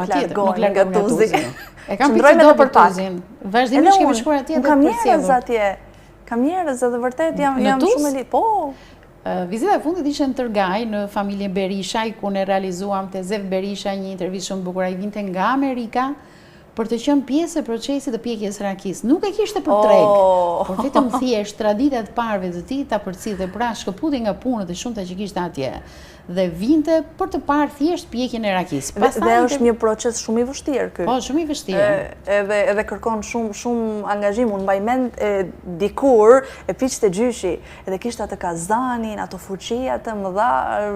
Nuk largohemi nga Tuzi. E kam pikë të dobët Tuzin. Vazhdimisht kemi shkuar atje dhe për Kam njerëz atje. Kam njerëz edhe vërtet jam jam shumë e li. Po. Vizita e fundit ishte në Tërgaj, në familjen Berishaj, ku ne realizuam te Zef Berisha një intervistë shumë të bukur. Ai vinte nga Amerika për të qenë pjesë e procesit të pjekjes së rakisë. Nuk e kishte për treg, oh. por vetëm thjesht tradita e të parëve të tij ta përcillte, pra shkëputi nga punët e shumta që kishte atje dhe vinte për të parë thjesht pjekjen e rakisë. Pastaj dhe është një proces shumë i vështirë ky. Po, shumë i vështirë. Edhe edhe kërkon shumë shumë angazhim. Unë mbaj mend e, dikur e piqte gjyshi, edhe kishte atë kazanin, ato furça të mëdha.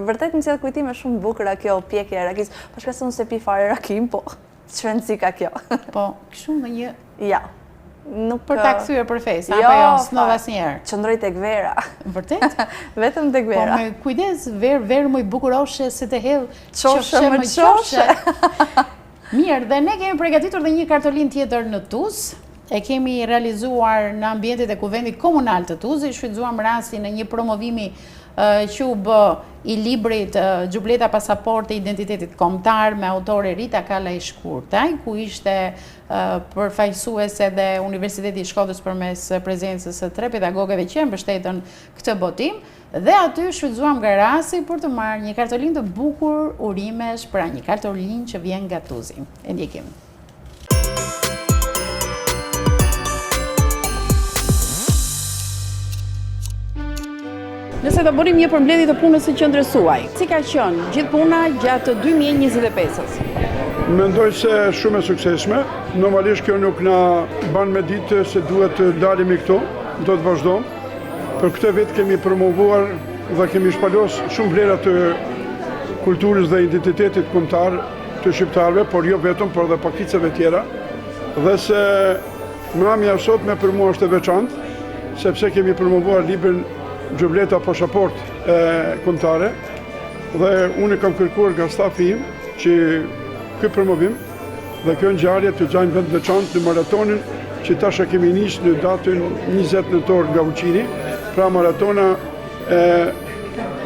Vërtet më sjell kujtime shumë të bukura kjo pjekja e rakisë. Paçka se unë s'e pi fare rakinë, po. Ç'rëndësi ka kjo? Po, kështu në një... Ja. Nuk... Për ta kthyer për festë, apo jo, jo s'ndodh asnjëherë. Qëndroj tek vera. Vërtet? Vetëm tek po, vera. Po me kujdes, verë, verë moj bukuroshe, se të hedh qoshe më qoshe. Mirë, dhe ne kemi pregatitur dhe një kartolinë tjetër në Tuz. E kemi realizuar në ambientet e Kuvendit Komunal të Tuzit, shfrytëzuam rastin e një promovimi që u bë i librit Xhubleta Pasaportë e Identitetit Kombëtar me autore Rita Kalaj Shkurtaj, ku ishte përfaqësuese dhe Universiteti i Shkodrës përmes prezencës së tre pedagogeve që e mbështetën këtë botim dhe aty shfrytëzuam nga rasti për të marrë një kartolinë të bukur urimesh, pra një kartolinë që vjen nga Tuzi. E ndjekim. Nëse do bënim një përmbledhje të punës së qendrës suaj, si ka qenë gjithë puna gjatë 2025-ës? Mendoj se shumë e suksesshme. Normalisht kjo nuk na ban me ditë se duhet të ndalemi këtu, do të vazhdojmë. Për këtë vit kemi promovuar dhe kemi shpalos shumë vlera të kulturës dhe identitetit kombëtar të shqiptarëve, por jo vetëm, por edhe pakicave tjera, dhe se mramja e sotme për mua është e veçantë, sepse kemi promovuar librin Xhubleta Pasaportë Kombëtare, dhe unë kam kërkuar nga stafi im që ky promovim dhe kjo ngjarje të zajnë vend veçantë në maratonin që tash e kemi nisë në datën 20 nëntor nga Ulqini, pra maratona e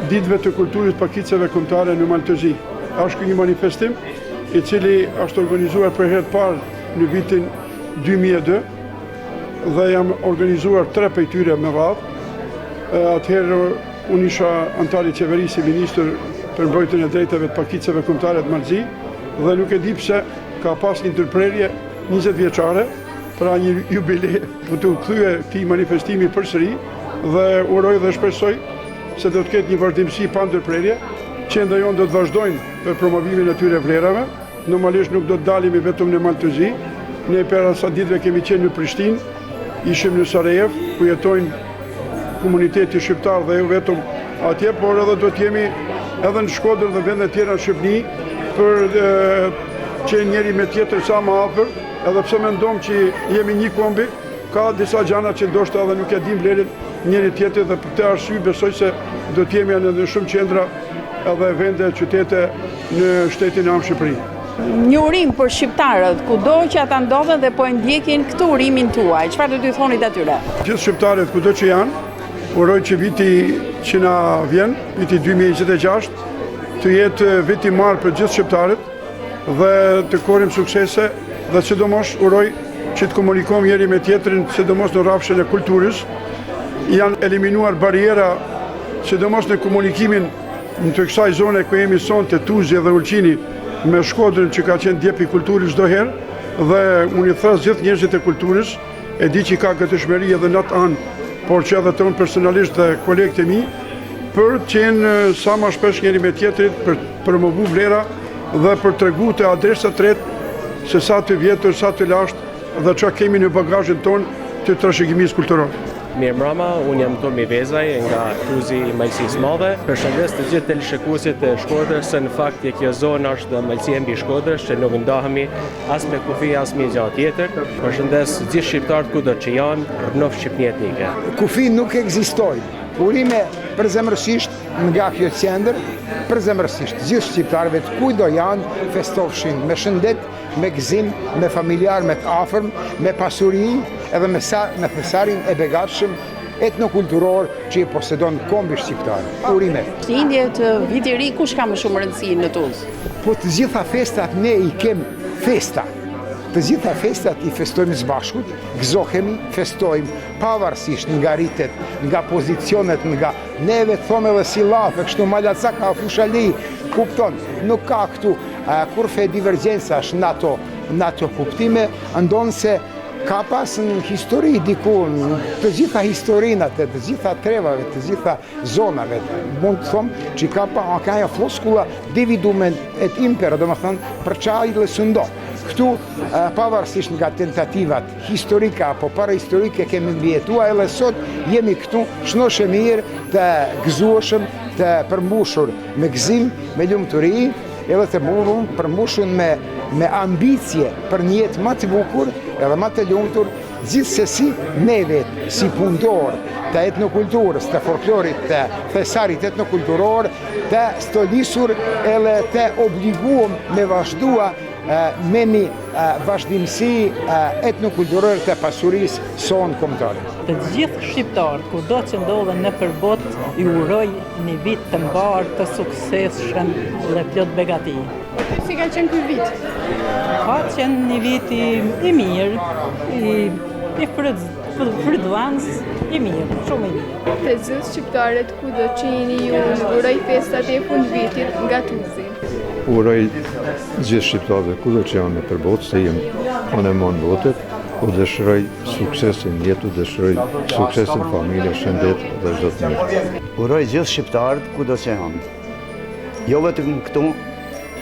ditëve të kulturës pakicave kombëtare në Mal të Zi. Është ky një manifestim i cili është organizuar për herë të parë në vitin 2002 dhe janë organizuar tre prej tyre me radhë. Atëherë unë isha anëtar i qeverisë si ministër për mbrojtjen e drejtave të pakicave kombëtare të Mal të Zi dhe nuk e di pse ka pas një ndërprerje 20 vjeçare, pra një jubile për t'u kthye këtij manifestimi përsëri dhe uroj dhe shpresoj se do të ketë një vazhdimësi pa ndërprerje, qendra jonë do të vazhdojnë për promovimin e tyre vlerave, normalisht nuk do të ndalemi vetëm në Mal të Zi, ne para sa ditëve kemi qenë në Prishtinë, ishim në Sarajevë, ku jetojnë komuniteti shqiptar dhe jo vetëm atje, por edhe do të jemi edhe në Shkodër dhe vende tjera në Shqipni, për të qenë njëri me tjetër sa më afër, edhe pse mendojmë që jemi një kombi, Ka disa gjana që ndoshta edhe nuk e dimë vlerën njëri tjetrit dhe për këtë arsye besoj se do të jemi edhe në shumë qendra edhe vende qytete në shtetin amë Shqipëri. Një urim për shqiptarët, kudo që ata ndodhen dhe po e ndjekin këtë urimin tuaj, çfarë do t'u thonit atyre? Gjithë shqiptarët kudo që janë, uroj që viti që na vjen, viti 2026, të jetë vit i mbarë për gjithë shqiptarët, dhe të korrim suksese dhe sidomos uroj që të komunikojmë njëri me tjetrin, sidomos në rrafshin e kulturës. Janë eliminuar barriera, sidomos në komunikimin në të kësaj zone ku jemi sonte Tuzi dhe Ulqini me Shkodrën që ka qenë djepi i kulturës çdo herë dhe unë i thërras gjithë njerëzit e kulturës, e di që ka gatishmëri edhe në atë anë, por që edhe te unë personalisht dhe kolegët e mi, për të qenë sa ma shpesh njëri me tjetrit, për të promovu vlera dhe për tregu te adresa tretë se sa të vjetër, sa të lashtë dhe ça kemi në bagazhin tonë të trashëgimisë kulturore. Mirëmbrama, unë jam Tomi Vezaj nga Tuzi i Malësisë Madhe. Përshëndes të gjithë teleshikuesit e Shkodrës, se në fakt e kjo zonë është dhe Malësia mbi Shkodrës, që nuk ndahemi as me kufi, as me gjë tjetër. Përshëndes gjithë shqiptarët kudo që janë, rrnoftë Shqipnia etnike. Kufi nuk ekzistojnë. Urime përzemërsisht nga kjo qendër, përzemërsisht gjithë shqiptarëve të kujdo janë, festofshin me shëndet, me gëzim, me familjar, me të afërm, me pasuri, edhe me, sa, me thesarin e begatshëm. etnokulturor që i posedon kombi shqiptar. Urime! Krishtlindjet, Viti i Ri, kush ka më shumë rëndësi në Tuz? Po të gjitha festat ne i kem festa. Të gjitha festat i festojmë së bashkut, gëzohemi, festojmë, pavarësisht nga ritet, nga pozicionet, nga neve thomë edhe si llafe, kështu malacak a fushali, kupton, nuk ka këtu kurrfarë divergjencash në ato, në ato kuptime, ndonëse ka pas në histori diku, në të gjitha historinat e të gjitha trevave, të gjitha zonave, mund të thomë që ka pa, ka ajo floskula dividum et impera, domethënë, përçaj dhe sundo. Këtu, pavarësisht nga tentativat historike apo parahistorike, kemi mbijetua edhe sot jemi këtu, shnosh e mirë, të gëzueshëm, të përmbushur me gëzim, me lumturi, edhe të mburrun, përmbushun me, me ambicie për një jetë ma të bukur edhe ma të lumtur, gjithsesi ne vetë si punëtorë të etnokulturës, të folklorit, të thesarit etnokulturor, të stolisur edhe të obliguam me vazhdua me një vazhdimësi etnokulturore të pasurisë sonë kombëtare. Të gjithë shqiptarët, kudo që ndodhen nëpër botë, ju uroj një vit të mbarë, të suksesshëm dhe plot begati. Si ka qenë ky vit? Ka qenë një vit i, i mirë, i, i fryt, frytdhënës, i mirë, shumë i mirë. Të gjithë shqiptarët kudo që jeni ju uroj festat e fundvitit nga Tuzi. Uroj gjithë shqiptarëve kudo që janë nëpër botë, se jemi anembanë botës, u dëshiroj sukses në jetë, u dëshiroj sukses në familje, shëndet dhe çdo të mirë. Uroj gjithë shqiptarët kudo që janë. Jo vetëm këtu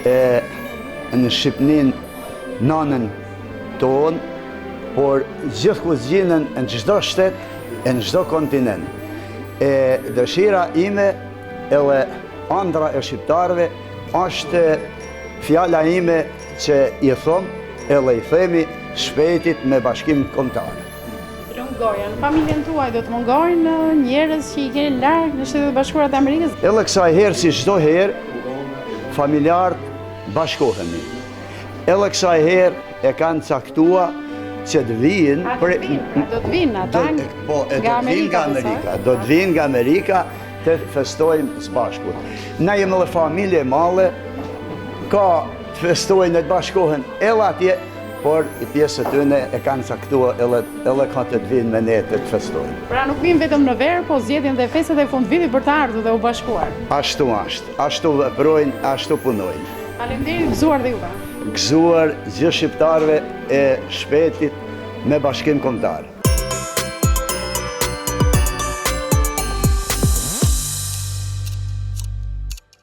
e në Shqipninë nanën tonë, por gjithë ku gjinen në çdo shtet e në çdo kontinent. E dëshira ime edhe andra e shqiptarëve është fjala ime që i thom edhe i themi shpejtit me bashkim kombëtar. Lumtë goja, në familjen tuaj do të mungojnë njerëz që i keni larg në Shtetet e Bashkuara të Amerikës? Edhe kësaj herë si çdo herë, familjarët bashkohemi. Edhe kësaj herë e kanë caktua që të vijnë... A do të vijnë? Do të vijnë ata po, nga Amerika? Amerika. Do të vijnë nga Amerika të festojmë së bashku. Na jemi edhe familje e madhe, ka të festojnë e të bashkohen edhe atje, por një pjesë e tyne e kanë caktua edhe, edhe ka të të vinë me ne të të festojnë. Pra nuk vinë vetëm në verë, po zgjedhin dhe festat e fundvitit për të ardhur dhe u bashkuar. Ashtu është, ashtu veprojnë, ashtu punojnë. Faleminderit, gëzuar dhe juve. Gëzuar gjithë shqiptarëve e shpejtit me bashkim kombëtar.